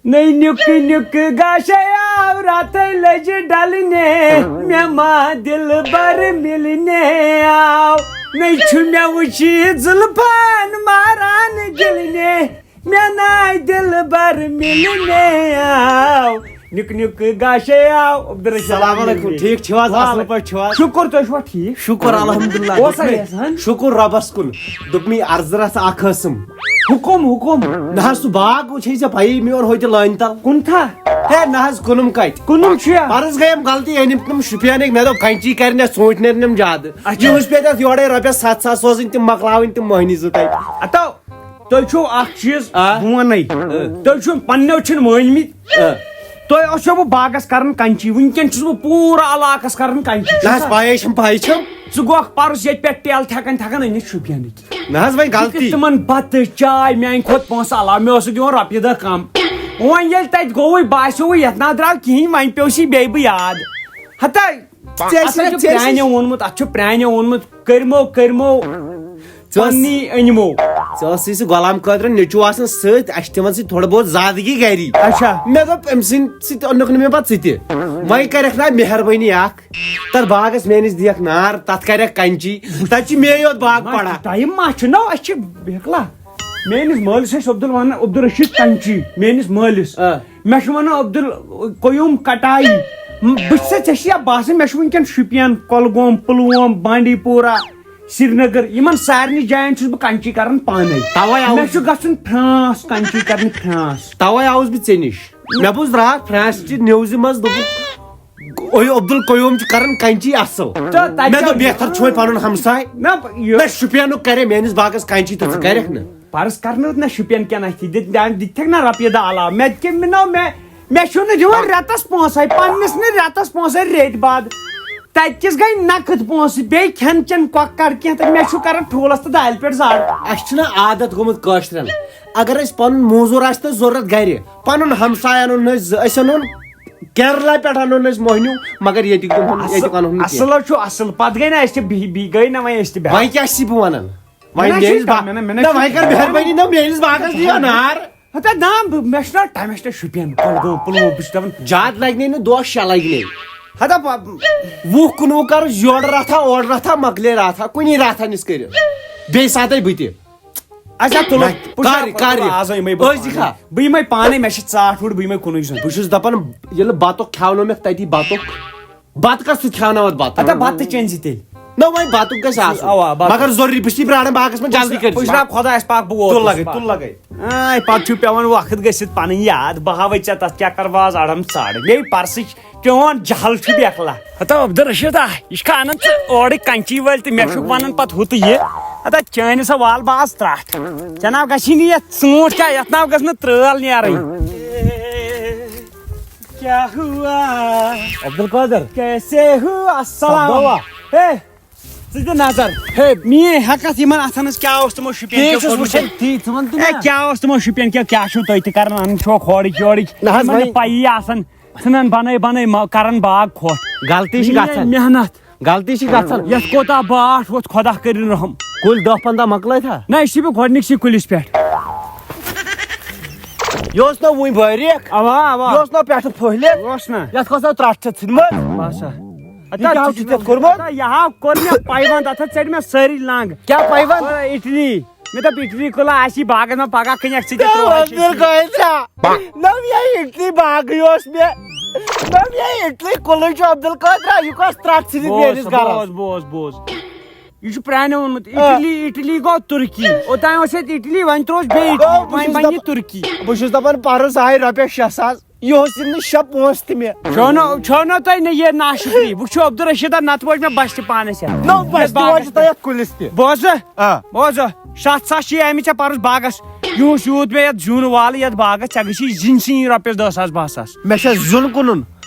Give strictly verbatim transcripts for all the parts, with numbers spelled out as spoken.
نٔے نیُک نیُک گاشے آو، راتَے لٔجہِ ڈلنہِ، مےٚ ما دِلبر مِلنہِ آو۔ نٔے چھُ مےٚ وٕچھِتھ زُلفن ماران گِلنہِ، مےٚ ناے دِلبر مِلنہِ آو۔ نیُک نیُک گاشے آو۔ عبدالرشید السلام علیکم، ٹھیٖک چھِو حظ؟ اَصٕل وعلیکم۔ پٲٹھۍ چھِو حظ؟ شُکُر، تُہۍ چھِوا ٹھیٖک؟ شُکُر الحمدللہ۔ اوسا دوٚپمَے، یَژھان؟ شُکُر رۄبَس کُن۔ دوٚپمَے، عرضہٕ رژھا اَکھ ٲسٕم۔ حُکُم، حُکُم۔ نہ حظ، سُہ باغ وٕچھے ژےٚ پَیی، میون ہوٚتہِ لٲنہِ تَل۔ کُنتھا؟ ہے، نہ حظ، کٕنُم کَتہِ؟ کٕنُم چھُ یا؟ پَرُس گٔیم غلطی، أنِم تِم شُپینٕکۍ، مےٚ دوٚپ، کَنچی کَرِ نہ، ژوٗنٛٹھۍ نیرِ نَم زیادٕ۔ اچھا۔ یِہُس پیٚیہِ تَتھ یورَے رۄپیَس سَتھ ساس سوزٕنۍ، تِم مۄکلاوٕنۍ تِم مۄہنی زٕ تَتہِ۔ ہتو، تُہۍ چھِو اکھ چیٖز، آ۔ بہٕ وَنَے۔ آ۔ تُہۍ چھِو پننیو چھِنہٕ مٲنمٕتۍ۔ آ۔ تۄہہِ ٲسِو بہٕ باغس کران کنچی، وٕنکیٚن چھُس بہٕ پوٗرٕ علاقس کران کنچی۔ نہ حظ، پَیے چھَم، پَے چھَم۔ ژٕ گوکھ پرُس ییٚتہِ پٮ۪ٹھ ٹیل تھٮ۪کان تھٮ۪کان أنِتھ شُپینٕکۍ۔ نہ حظ، وۄنۍ غلطی۔ تِمن بتہٕ، چاے، میانہِ کھۄتہٕ پونٛسہٕ علاوٕ، مےٚ اوسُکھ دِوان رۄپیہِ دہ کم۔ وۄنۍ ییٚلہِ تتہِ گوٚوُے، باسیووُے یتھ نہ درٛاو کِہینۍ، وۄنۍ پیوٚو سی بیٚیہِ بہٕ یاد۔ ہتا، ژےٚ ٲسی اَتھ نہ، چھُ ژےٚ ٲسی پرٛانیو ووٚنمُت، اَتھ چھُ پرٛانیو ووٚنمُت، کٔرمو، کٔرمو ژٕ ٲس-، پننی أنمو۔ ژٕ ٲسٕے سُہ غلام قٲدرَن نیٚچوٗ آسان سۭتۍ، اَسہِ چھِ تِمَن سۭتۍ تھوڑا بہت زادگی گَری۔ اچھا۔ مےٚ دوٚپ، أمۍ سٕنٛدۍ سۭتۍ اوٚنُکھ نہٕ مےٚ پَتہٕ ژٕ تہِ۔ وۄنۍ کَرٮ۪کھ نا مہربٲنی اَکھ، تَتھ باغَس میٛٲنِس دِیَکھ نار، تَتھ کَرٮ۪کھ کَنچی، تَتہِ چھِ مے یوت باغ ما پَڑا۔ ٹایم ما چھُ؟ نہ، أسۍ چھِ بیکلا۔ میٲنِس مٲلِس ٲسۍ عبدالوان-، عبدالرشید کنچی، میٲنِس مٲلِس۔ آ۔ مےٚ چھُ وَنان عبدال قیوم کٹایی۔ بہٕ چھُسے، ژےٚ چھُیا باسان مےٚ چھُ وٕنکیٚن شُپین، کۄلگوم، پُلووم، بانڈی پورہ، سرینگر، یِمن سارنٕے جاین چھُس بہٕ کنچی کران پانے۔ توے آوُس مےٚ چھُ گژھُن فرانس کنچی کرنہِ، فرانس۔ توے آوُس بہٕ ژےٚ نِش۔ مےٚ بوٗز راتھ فرانس چہِ نِوزِ منٛز، دوٚپُکھ، اوے عبدال قیوم چھُ کران کنچی اصل۔ تہٕ تَتہِ مےٚ دوٚپ، کیٛاہ بہتر چھُے پنُن ہمساے۔ نہ، یہِ نہ، شُپینُک کرے میٲنِس باغس کنچی تہٕ ژٕ کرکھ نہٕ۔ پرس کرنہٕ نہ شُپین کٮ۪ن اَتھِ دِتھ، دِتھ تھکھ نہ رۄپیہِ دہ علاوٕ۔ مےٚ تہِ کیٛاہ مِنو مےٚ، مےٚ چھُو نہٕ دِوان رٮ۪تس پونٛسے، پننِس نہٕ رٮ۪تس پونٛسے، ریٚتۍ بعد تتہِ کِس گٔے نقد پونٛسہٕ، بیٚیہِ کھٮ۪ن چٮ۪ن کۄکر کینٛہہ، تہٕ مےٚ چھُ کران ٹھوٗلس تہٕ دالہِ پٮ۪ٹھ زارٕ۔ اَسہِ چھُنہ عادت گوٚمُت کٲشرٮ۪ن، اگر اَسہِ پنُن موزوٗر آسہِ تہٕ ضروٗرت گرِ، پنُن ہمساے اَنُن نہٕ أسۍ، أسۍ اَنُن کیرلا پٮ۪ٹھ اَنُن أسۍ مۄہنیوٗ، مگر ییٚتیُک دِمہون، اصل، ییٚتیُک اَنہون نہٕ کینٛہہ۔ اصل چھُ اصل، پتہٕ گٔے نہ أسۍ تہِ بِہِتھ، بِہِتھ گٔے نہ وۄنۍ أسۍ تہِ بِہِتھ۔ وۄنۍ کیٛاہ چھِ بہٕ وَنان؟ وۄنۍ مےٚ نا چھُے میٲنِس با-، کانٛہہ، مےٚ نا، مےٚ نہ، نا چھُے وۄنۍ کر کانٛہہ۔ مہربٲنی، نہ میٲنِس باغس دِیو نار۔ ہتا نا، بہٕ، مےٚ چھُنہ ٹایم، مےٚ چھُنہ شُپین، کۄلگوم، پُلووم، بہٕ چھُس دپان۔ زیادٕ لگہِ نَے نہٕ دۄہ شےٚ لگہِ نَے۔ ہتا پا-، وُہ کُنوُہ کرُس یورٕ رتھا، اورٕ رتھا، مۄکلے رتھا، کُنی رتھا نِس کٔرِو۔ بیٚیہِ ساتَے بہٕ تہِ۔ اچھا، تُلو، نہ، پُشراو، کر، کر پُشراو، یہِ؟ آز یِمے بہٕ أزۍ پانے۔ کھا؟ بہٕ یِمے پانے، مےٚ چھِ ژاٹھ ہُر، بہٕ یِمے کُنُے زوٚن۔ بہٕ چھُس دپان، ییٚلہِ بتُک کھیاونو مےٚ تٔتی بتُک، بتہٕ کس سۭتۍ کھیاوناوتھ بتہٕ؟ ہتا بتہٕ چیٚنۍ زِ تیٚلہِ۔ نہ، وۄنۍ بتُک گژھِ آسُن۔ اوا، بتُک۔ مگر ضروٗری، بہٕ چھُس پراران باغس منٛز، جلدی کٔرۍ زِ۔ پُشراو خۄدایس پاک، بہٕ ووتُس تُل لگے، پتہٕ۔ تُل لگے۔ آے، پتہٕ چھُ پٮ۪وان وقت گٔژھِتھ پنٕنۍ یاد۔ بہٕ ہاوے ژےٚ تتھ کیٛاہ کرٕ بہٕ آز اڑم ژاڑ۔ مے پرسٕچ چون جہل چھُ بیکلا۔ ہتا عبدالرشید، آ، یہِ چھُکھا انان ژٕ اورٕکۍ کنچی وٲلۍ تہٕ مےٚ چھُکھ ونان پتہٕ ہُہ تہٕ یہِ۔ ہتا چٲنِس ہا وال بہٕ آز ترٛٹھ۔ ژےٚ ناو گژھی نہٕ یتھ ژوٗنٛٹھ کیٛاہ، یتھ ناو گژھِ نہٕ ترٛٲل نیرٕنۍ۔ کیا ہوا؟ عبدالقادر۔ کیسے ہو؟ السلام۔ سبدوا۔ ہے، ژٕ دِ نظر۔ ہے۔ میٲنۍ ہٮ۪کتھ یِمن اتھن ہٕنٛز کیٛاہ اوس تِمو شُپین تی کیو چھُس کوٚرمُت؟ وٕچھان، تی ژٕ وَن تہٕ ہے، مےٚ۔ کیٛاہ اوس تِمو شُپین کیو، کیٛاہ چھُو تُہۍ تہِ کران؟ انان چھُکھ ہورٕکۍ یورٕکۍ۔ نہ حظ، یِمن وۄنۍ نہٕ پَیی آسان۔ ژھٕنان بنٲے بنٲے ما-، کران باغ کھۄٹھ۔ غلطی چھِ میٲنۍ گژھان۔ محنت۔ غلطی چھِ گژھان۔ یتھ کوتاہ باٹھ ووت، خۄدا کٔرِن رحم۔ کُلۍ دَہ پنٛداہ مۄکلٲے تھا؟ نہ، أسۍ چھِ بیٚیہِ گۄڈٕنِکسٕے کُلِس پٮ۪ٹھ۔ یہِ اوس نہ وُنہِ بٲریٖک؟ اوا، اوا۔ یہِ اوس نہ پٮ۪ٹھٕ پھٔہلِتھ؟ اوس نہ۔ یتھ کھسا ترٛٹھ چھِ ژھٕنمٕژ؟ باسا۔ یہِ کیٛاہ چھُ ژےٚ کوٚرمُت؟ ہتا، یہِ ہا کوٚر مےٚ پیوند، اتھ ہا ژٔٹۍ مےٚ سٲری لنٛگ۔ کیٛاہ پیوند؟ او، اٹلی۔ مےٚ دوٚپ، اٹلی کُلا آسی باغس منٛز پگاہ کٕنکھ ژٕ تہِ ترٛوو اَسہِ۔ عبدالقادرا، نہ مےٚ اٹلی باغٕے اوس مےٚ۔ نہ مےٚ اٹلی کُلٕے چھُ عبدالقادرا، یہِ کۄس ترٛٹھ ژھٕنِتھ بوز، میٲنِس گرس؟ بوز، بوز، بوز۔ یہِ چھُ پرٛانیو ووٚنمُت، آ۔ اٹلی، اٹلی گوٚو تُرکی۔ اوٚتام اوس ییٚتہِ اٹلی، وۄنۍ ترٛووُس بیٚیہِ اٹلی، آ، بہٕ وۄنۍ چھُس بنہِ یہِ دپ-، تُرکی۔ بہٕ چھُس دپان، پرُس آے رۄپیس شےٚ ساس، یہِ اوس یِم نہٕ شےٚ پونٛسہٕ تہِ مےٚ۔ چھو نہٕ، چھو نہٕ تۄہہِ نہٕ یہِ ناشُکری؟ وٕچھِو عبدالرشیٖد، نتہٕ ووت مےٚ بچہِ تہِ پانس ہٮ۪تھ۔ نہ، بچہِ تہِ باغس وۄنۍ چھِ تۄہہِ یتھ کُلِس تہِ۔ بوزٕ؟ آ۔ بوزٕ، شتھ ساس چھِ آمٕتۍ ژےٚ پرُس باغس۔ یُہُس یوٗت مےٚ یتھ زیُن والہٕ یتھ باغس، ژےٚ گژھی زِنۍ سٕے رۄپیس دہ ساس باہ ساس۔ مےٚ چھا زیُن کٕنُن؟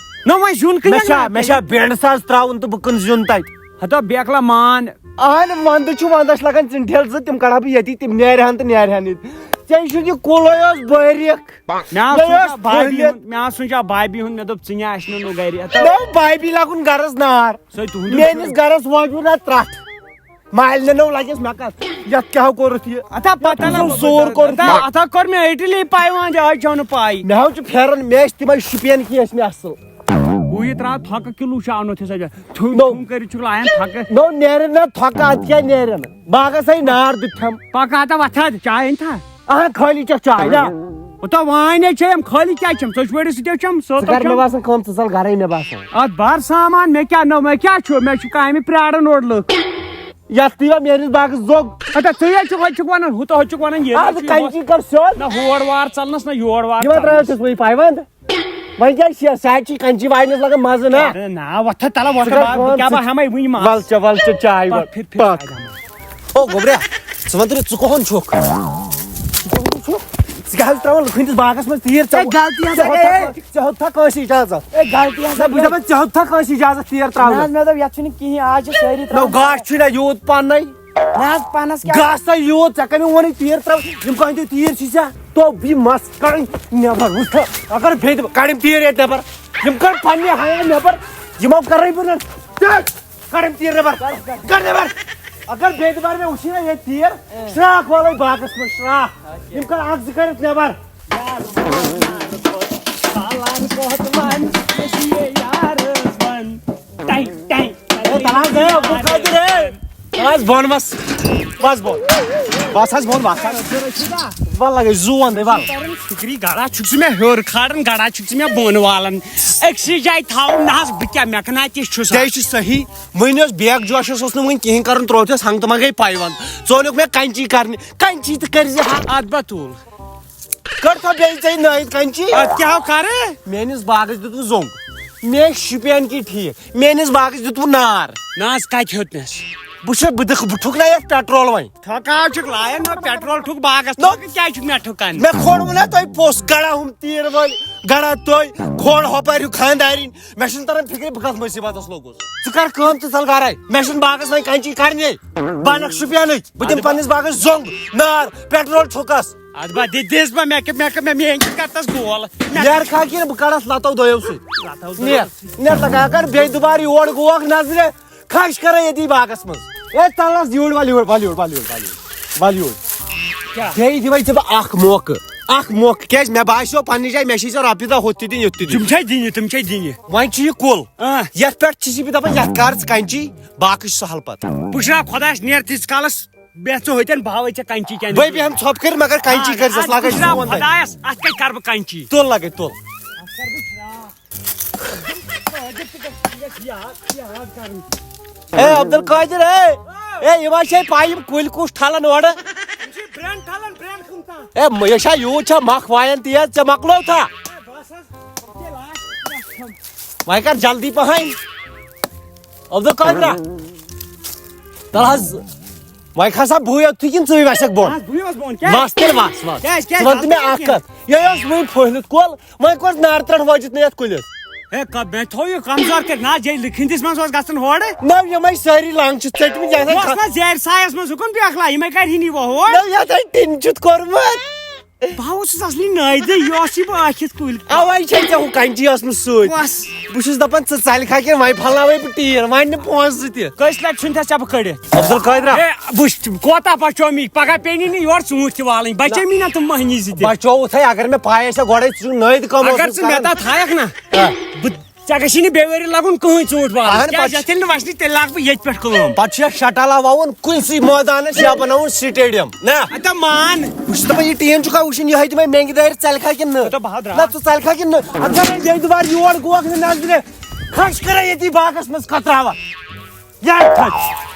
نہ، وۄنۍ زیُن کٕنن مےٚ چھا، نا مےٚ چھا تیٚلہِ۔ بینڈ ساز ترٛاوُن تہٕ بہٕ کٕنہٕ زیُن تتہِ؟ ہتو بیکلا مان۔ اہن، ونٛدٕ چھُ، ونٛدس لگان ژِنٹھٮ۪ل زٕ، تِم کڑہا بہٕ ییٚتی، تِم نیرِ ہن تہٕ نیرِ ہن ییٚتہِ۔ ژےٚ چھُنہٕ یہِ کُلے اوس بٲریٖک۔ مےٚ آو مےٚ سونٛچا اوس بھابی پھٔہلِتھ۔ ہُنٛد، مےٚ آو سونٛچا بھابی ہُنٛد، مےٚ دوٚپ، ژٕ نہِ آسہِ نہٕ نُگرِ۔ ہتو نو بھابی لگُن گرس نار۔ سۄے تُہُنٛدُے میٲنِس چھُ۔ گرس وٲتِو نہ ترٛٹھ۔ مالنہِ نو لگٮ۪س مےٚ کتھ، یتھ کیٛاہ کوٚرُتھ یہِ؟ اتا پتہ نہ سُہ سور کوٚرُتھ اتا مےٚ۔ اتا کٔر مےٚ اٹلی پاے وۄنۍ، آز چھو نہٕ پاے۔ مےٚ حظ چھُ پھیران، مےٚ ٲسۍ تِمے شُپین کینٛہہ ٲسۍ مےٚ اصل۔ بہٕ یہِ ترٛاو تھۄکہٕ کِلوٗ چھُ انُن تھِ سا۔ تھُم نو۔ تھُم کٔرِتھ چھُکھ لایان تھۄکہٕ۔ نو نیرن نہ تھۄکہٕ، اتھ کیٛاہ نیرن؟ باغس ہے نار دیُت تھم۔ پکھ ہتا وتھ ہا، چاے أنۍ تھا؟ اہن خٲلی چکھ چاے نا۔ ہتا وانۍ ہے چھے یِم خٲلی کیٛازِ چھِم؟ ژۄچہِ وٲرِس سۭتۍ چھِم، سۄ ژٕ کر مےٚ چھِم۔ باسان کٲم، ژٕ ژل گرے مےٚ باسان۔ اتھ بر سامان مےٚ کیٛاہ نوٚو، مےٚ کیٛاہ چھُ؟ مےٚ چھُ کامہِ پرٛاران اورٕ لُکھ۔ یتھ تہِ یِوان میٲنِس باغس زوٚگ۔ ہتا ژٕے حظ چھُکھ، ہۄتہِ چھُکھ ونان، ہُتہ ہۄتہِ چھُکھ ونان، ییٚلہِ اَدٕ چھُ یِوان۔ کنچی کر سیوٚد۔ نہ ہور وار ژلنس، نہ یور وار یِمن ژلنس۔ ترٛایو ژےٚ سُے پایونٛد۔ وۄنۍ کیٛاہ چھِ ساچی کنچی واینس لگان مزٕ نا؟ اے نہ، وۄتھ تلہ، وۄتھ ژٕ کر بہٕ کٲم، کیٛاہ ژٕ بہٕ ہٮ۪مے وٕنہِ مَس۔ ول ژےٚ، ول ژےٚ چاے پَتھ وَل۔ پھِر، پھِر پَتھ۔ چاے دِمہٕ۔ او گوٚبریا، ژٕ وَن تہٕ مےٚ، ژٕ کۄہَن چھُکھ؟ ژٕ کیٛاہ حظ ترٛاوان لُکہٕ ہٕنٛدِس باغس منٛز تیٖر؟ اے، ژےٚ، غلطی ہسا ژےٚ گٔے۔ ہیوٚتھا، ژےٚ ہیوٚتھا کٲنٛسہِ اجازت؟ اے، غلطی ہسا نہ، بہٕ گٔے۔ دَپان، ژےٚ ہیوٚتھا کٲنٛسہِ اجازت تیٖر نہ ترٛاونس؟ حظ، مےٚ دوٚپ، یَتھ چھُنہٕ کِہیٖنۍ، آز چھِ سٲری نو، ترٛاوان۔ گاسہٕ چھُے نہ یوٗت پَنٕے۔ نہ حظ، پانس کیٛاہ؟ گاسا یوت، ژےٚ کَمہِ ووٚنُے تیٖر ترٛاو؟ یِم کانٛہہ تہِ تیٖر چھِ ژےٚ؟ تو یہِ مَس کَڑٕنۍ نٮ۪بر، وٕچھ۔ اگر بیٚیہِ تہِ کَڑٕنۍ تیٖر ییٚتہِ نٮ۪بر، یِم کَڑ پنٛنہِ حیا نٮ۪بر، یِمو کَرَے بہٕ نہ۔ ژٕ کَڑٕنۍ تیٖر نٮ۪بر، کَڑ نٮ۪بر۔ اگر بیٚیہِ تہِ بار مےٚ وٕچھی نہ ییٚتہِ تیٖر، شراکھ والَے باغَس منٛز، شراکھ۔ یِم کَڑ اَکھ زٕ کٔرِتھ نٮ۪بر۔ یار، وَن، وَن، وَن، وَن، وَن، وَن، ٹَے، ٹَے، ٹَے۔ اے، تَلہٕ حظ، اے، عبدالقادر، اے۔ تَلہٕ حظ بۄن وَس۔ وَس بۄن۔ وَس حظ بۄن، وَس حظ۔ وَل لَگے زوٗن دے، وَل۔ فِکری گڑا چھُکھ ژٕ مےٚ ہیوٚر کھالان، گڑا چھُکھ ژٕ مےٚ بۄن والان۔ أکسٕے جایہِ تھاوُن نہ حظ، بہٕ کیٛاہ مٮ۪کناتِس چھُسا؟ تے چھُ صحیح۔ وۄنۍ اوس بیگ جوشَس اوس نہٕ وۄنۍ کِہیٖنۍ کَرُن، ترٛوو تھَس ہنٛگ تہٕ منٛگَے پایونٛد۔ ژٕ اوٚنُکھ مےٚ کَنچی کَرنہِ، کَنچی تہٕ کٔرۍ زِ ہا۔ اَدٕ بہٕ تُل۔ کٔر تھو بیٚیہِ ژےٚ نٲیِد کَنچی۔ اَدٕ کیٛاہ ہو کَرٕ؟ میٲنِس باغس دیُت وۄنۍ زوٚنگ۔ مےٚ شُپین کی ٹھیٖک۔ میٲنِس باغس دیُت وۄنۍ نار۔ نہ حظ، کَتہِ ہیوٚت مےٚ؟ بہٕ چھُس، بہٕ دِکھ، بہٕ ٹھُک نہ یَتھ پیٹرول وۄنۍ۔ ٹھۄکاو چھُکھ لایان، نہ پیٹرول ٹھُک باغس، نو۔ ٹھۄکہٕ کیٛازِ چھُکھ مےٚ ٹھُکان؟ مےٚ کھولوٕ نہ تۄہہِ پوٚژھ، گڑا ہُم تیٖر وٲلۍ، گڑا تُہۍ، کھول ہۄپٲرۍ ہیوٗ خانٛدارِنۍ۔ مےٚ چھُنہٕ تران فِکرِ بہٕ کَتھ مُصیٖبتس لوٚگُس۔ ژٕ کر کٲم، ژٕ ژَل گرے۔ مےٚ چھُنہٕ باغس وۄنۍ کَنچی کَرنے۔ بہٕ اَنَکھ شُپینٕچ، بہٕ دِمہٕ پننِس باغس زوٚنگ، نار، پیٹرول ٹھُکس۔ اَدٕ با، دِ-، دِس با، مےٚ کیٛاہ، مےٚ کیٛاہ، مےٚ، میٛٲنۍ کِتھ کَتھ تَس گول؟ مےٚ نیر کھا کِنہٕ بہٕ کَڑَس لَتو دۄیو سۭتۍ؟ لَتو نیر، دۄیو۔ نیر لگا کر بیٚیہِ دُبارٕ یور گوکھ نظرِ، کھش کرے ییٚتی باغس منٛز۔ اے تَلَس یوٗرۍ وَل یوٗرۍ، وَل یوٗرۍ، وَل یوٗرۍ، وَل یوٗرۍ، وَل یوٗرۍ۔ کیٛاہ؟ بیٚیہِ دِمَے ژےٚ بہٕ اَکھ موقعہٕ، اَکھ موقعہٕ، کیٛازِ مےٚ باسیو پنٛنہِ جایہِ مےٚ چھے ژےٚ رۄپیہِ دَہ ہُتھ تہِ دِنۍ، یُتھ تہِ دِنۍ۔ تِم چھے دِنہِ، تِم چھے دِنہِ۔ وۄنۍ چھُ یہِ کُل، آ۔ یَتھ پٮ۪ٹھ چھِ بہٕ دَپان، یَتھ کر ژٕ کَنچی، باقٕے چھُ سہل پَتہٕ۔ بہٕ چھُس خۄدایَس نیر تیٖتِس کالَس بیٚہہ ژٕ ہوٚتٮ۪ن، بہٕ ہاوَے ژےٚ کَنچی کیٛاہ بٔے بیٚہمہٕ ژھۄپہٕ کٔرِتھ، مگر کَنچی آ، کٔرۍزٮ۪س آ، لَگَے بہٕ چھُس زون تَتہِ۔ خۄدایَس، اَتھ کَتہِ کَرٕ بہٕ کَنچی؟ تُل لَگَے، تُل۔ اے عبدالقادر، اے، اے، یہِ ما چھے پَے یِم کُلۍ کُس ٹھَلَن اورٕ؟ یِم چھِ برٛٮ۪ن ٹھَلَن، برٛٮ۪ن کھُنتان۔ اے، مہ-، یہِ چھا یوٗت چھا مَکھ وایان تیز، ژےٚ مۄکلو تھا؟ اے، بَس حظ، یہِ لاش۔ وۄنۍ کر جلدی پہن۔ عبدالقادرا۔ تل حظ۔ وۄنۍ کھسا بٕے یوتُے کِنہٕ ژٕے وسکھ بۄن؟ اہن حظ، بٕے وسہٕ بۄن۔ کیٛازِ؟ وس تیٚلہِ وس، وس۔ کیٛازِ، کیٛازِ؟ ژٕ وَن تہٕ مےٚ اکھ کتھ۔ یہِ اوس وٕنہِ پھٔہلِتھ کۄل، وۄنۍ کوٚر نار ترٛٹھ وٲجِتھ نہٕ یتھ کُلِس؟ ہے، کب-، مےٚ تھوٚو یہِ کمزور کٔرِتھ۔ نہ، جے لِکھِنٛدِس منٛز اوس گژھُن ہورٕ۔ نہ، یِمے سٲری لنٛگ چھِ ژٔٹمٕتۍ، یہِ ہسا اوس نا زیرِ سایس منٛز، ہُکُن بیکھلا، یِمے کَرِ ہِنی وۄنۍ ہور۔ نہ، یتھ ہے ٹِن چھُتھ کوٚرمُت۔ بہٕ ہا اوسُس اصلی نٲیدٕ، یہِ اوس یہِ بہٕ اکھ یِتھ کُلۍ۔ اَوَے چھے ژےٚ ہُہ کَنچی ٲسمٕژ سۭتۍ۔ بس۔ بہٕ چھُس دَپان، ژٕ ژَلکھا کِنہٕ وۄنۍ پھۄلناوَے بہٕ ٹیٖر، وۄنۍ نہٕ پونٛسہٕ زٕ تہِ۔ کٔژِ لَٹہِ چھُنہٕ ژےٚ ژےٚ بہٕ کٔڑِتھ؟ عبدالقادرا۔ ہے، بہٕ چھُس، کوتاہ بچوو مےٚ، پگاہ پیٚنی نہٕ یورٕ ژوٗنٛٹھۍ تہِ والٕنۍ، بچے مےٚ نہ تِم مٔہنی زٕ تہِ۔ بچووُتھ ہے، اگر مےٚ پَے آسہِ ہا گۄڈَے، ژٕ چھُکھ نٲیدٕ کَم اگر اوسُکھ ژٕ مےٚ کران۔ تَتھ تھایَکھ نہ، آ۔ بہٕ ژےٚ گژھی نہٕ بیٚیہِ ؤری لگُن کٕہٕنۍ ژوٗنٛٹھۍ والنَس۔ اہن، کیٛازِ پتہٕ یَتھ ییٚلہِ نہٕ وَسنٕے، تیٚلہِ لاگہٕ بہٕ ییٚتہِ پٮ۪ٹھ کٲم۔ پتہٕ چھُ یَتھ شٹل وَوُن کُنسٕے مٲدانَس یا بناوُن سٹیڈیم۔ نہ۔ اَدٕ مان۔ بہٕ چھُس دَپان، یہِ ٹیٖم چھُکھا وٕچھُن، یِہوٚے تِمَے مٮ۪نٛگہِ دارِ ژَلہِ کھا کِنہٕ نہٕ؟ اَدٕ بہٕ ہا درٛاس۔ نہ، ژٕ ژَلہِ کھا کِنہٕ نہٕ؟ اَدٕ اگر بیٚیہِ دُبارٕ یور گوکھ نہٕ نظرِ، کھَش کَرے ییٚتی باغَس منٛز کتراوان۔ یا کھَش۔